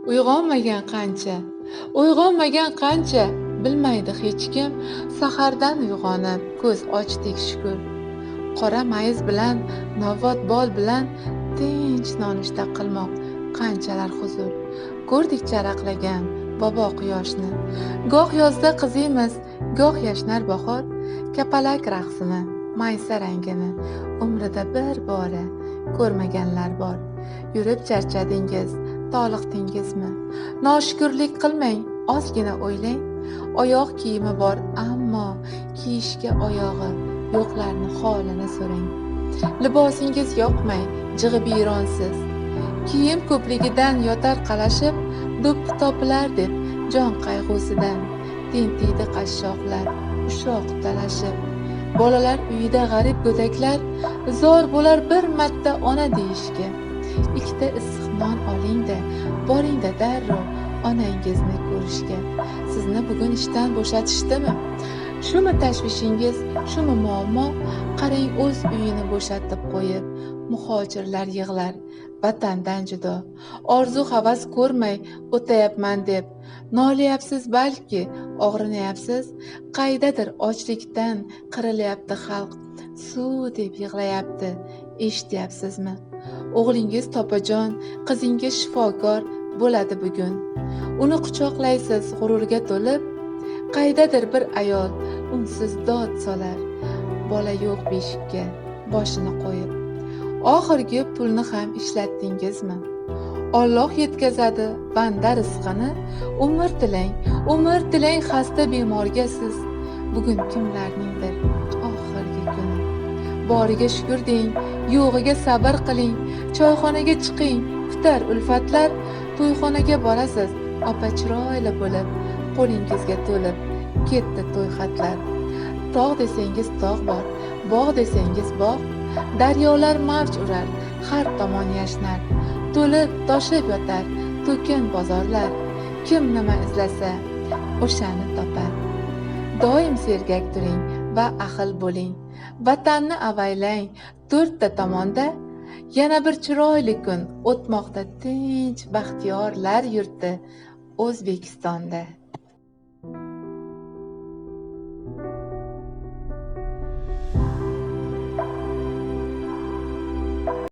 Uyg'onmagan qancha, uyg'onmagan qancha, bilmaydi hech kim. Sahardan uyg'onib ko'z ochdik shukur. Qora mayiz bilan, novvot bol bilan tinch nonushta qilmoq qanchalar huzur. Ko'rdik charaqlagan bobo quyoshni. Goh yozda qiziymiz, goh yashnar bahor. Kapalak raqsini, maysa rangini umrida bir bora ko'rmaganlar bor. Yurib charchadingiz, toliqdingizmi? Noshukurlik qilmang, ozgina o'ylang. Oyoq kiyimi bor, ammo kiyishga oyog'i yo'qlarni holini so'rang. Libosingiz yoqmay, jig'ibiyronsiz. Kiyim ko'pligidan yotar qalashib, do'ppi topilar deb jon qayg'usidan tentiydi qashshoqlar, ushoq talashib. Bolalar uyida g'arib go'daklar zor bo'lar bir marta ona deyishga. Ikkita issiq non oling-da, boring-da darrov onangizni ko'rishga. Sizni bugun ishdan bo'shatishdimi? Shumi tashvishingiz, shumi muammo? Qarang, o'z uyini bo'shatib qo'yib, muhojirlar yig'lar vatandan judo. Orzu havas ko'rmay o'tayapman deb noliyapsiz, balki og'rinayapsiz. Qaydadir ochlikdan qirilyapti xalq, suv deb yig'layapti, eshityapsizmi? O'g'lingiz topajon, qizingiz shifokor bo'ladi bugun. Uni quchoqlaysiz g'ururga to'lib. Qaydadir bir ayol unsiz dod solar, bola yo'q beshikka boshini qo'yib. Oxirgi pulni ham ishlatdingizmi? Alloh yetkazadi banda rizqini. Umr tilang, umr tilang xasta bemorga siz. Bugun kimlarningdir oxirgi kuni. Boriga shukur deng, yo'g'iga sabr qiling. Choyxonaga chiqing, kutar ulfatlar. To'yxonaga borasiz, opa chiroyli bo'lib, qo'lingizga to'lib ketdi to'yxatlar. Tog' desangiz tog' bor, bog' desangiz bog'. Daryolar mavj urar, har tomon yashnar. To'lib toshib yotar to'kin bozorlar. Kim nima izlasa o'shani topar. Doim sergak turing va ahil bo'ling. Vatanni avaylang to'rtta tomonda. Yana bir chiroyli kun o'tmoqda tinch baxtiyorlar yurti O'zbekistonda.